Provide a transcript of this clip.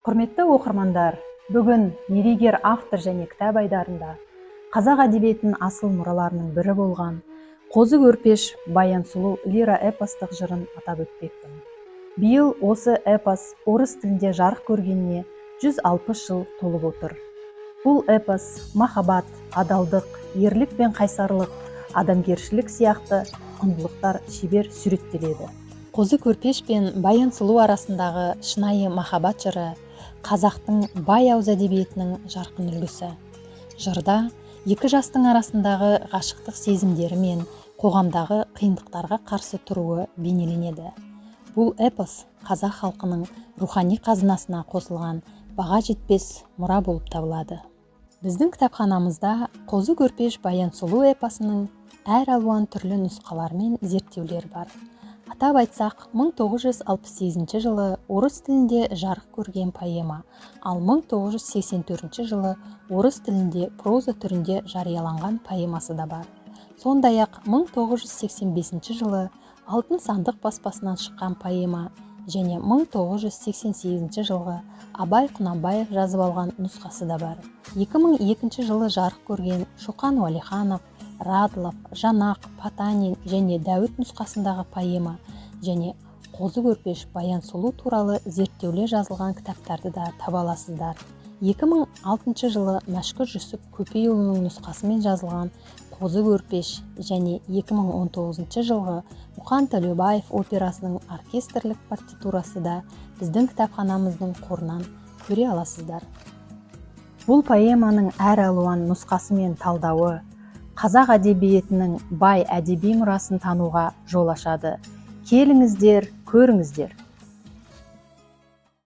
Құрметті оқырмандар, бүгін Мерейгер автор және кітап айдарында қазақ әдебиетінің асыл мұраларының бірі болған Қозы Көрпеш Баян Сұлу лиро эпостық жырын атап өтпекпін. Биыл осы эпос орыс тілінде жарық көргеніне 160 жыл толып отыр. Бұл эпос махаббат, адалдық, ерлік пен қайсарлық, адамгершілік сияқты құндылықтар шебер суреттеледі. Қозы Көрпеш пен Баян Сұлу арасындағы шынайы махаббат жыры қазақтың бай ауыз әдебиетінің жарқын үлгісі. Жырда екі жастың арасындағы ғашықтық сезімдері мен қоғамдағы қиындықтарға қарсы тұруы бейнеленеді. Бұл эпос қазақ халқының рухани қазынасына қосылған баға жетпес мұра болып табылады. Біздің кітапханамызда Қозы Көрпеш Баян Сұлу эпосының әр алуан түрлі нұсқалары мен зерттеулер бар. Атап айтсақ, 1968 жылы орыс тілінде жарық көрген поэма, ал 1984 жылы орыс тілінде проза түрінде жарияланған поэмасы да бар. Сондай-ақ 1985 жылы Алтын сандық баспасынан шыққан поэма және 1988 жылғы Абай Құнанбаев жазып алған нұсқасы да бар. 2002 жылы жарық көрген Шоқан Уәлиханов, Радлов, Жанақ, Потанин және Дәуіт нұсқасындағы поэма және Қозы Көрпеш Баян Сұлу туралы зерттеулер жазылған кітаптарды да таба аласыздар. 2006 жылы Мәшһүр Жүсіп Көпейұлының нұсқасымен жазылған Қозы Көрпеш және 2019 жылғы Мұқан Төлеубаев операсының оркестрлік партитурасы да біздің кітапханамыздың қорынан көре аласыздар. Бұл поэманың әр алуан нұсқасы мен талдауы қазақ әдебиетінің бай әдеби мұрасын тануға жол ашады. Келіңіздер, көріңіздер.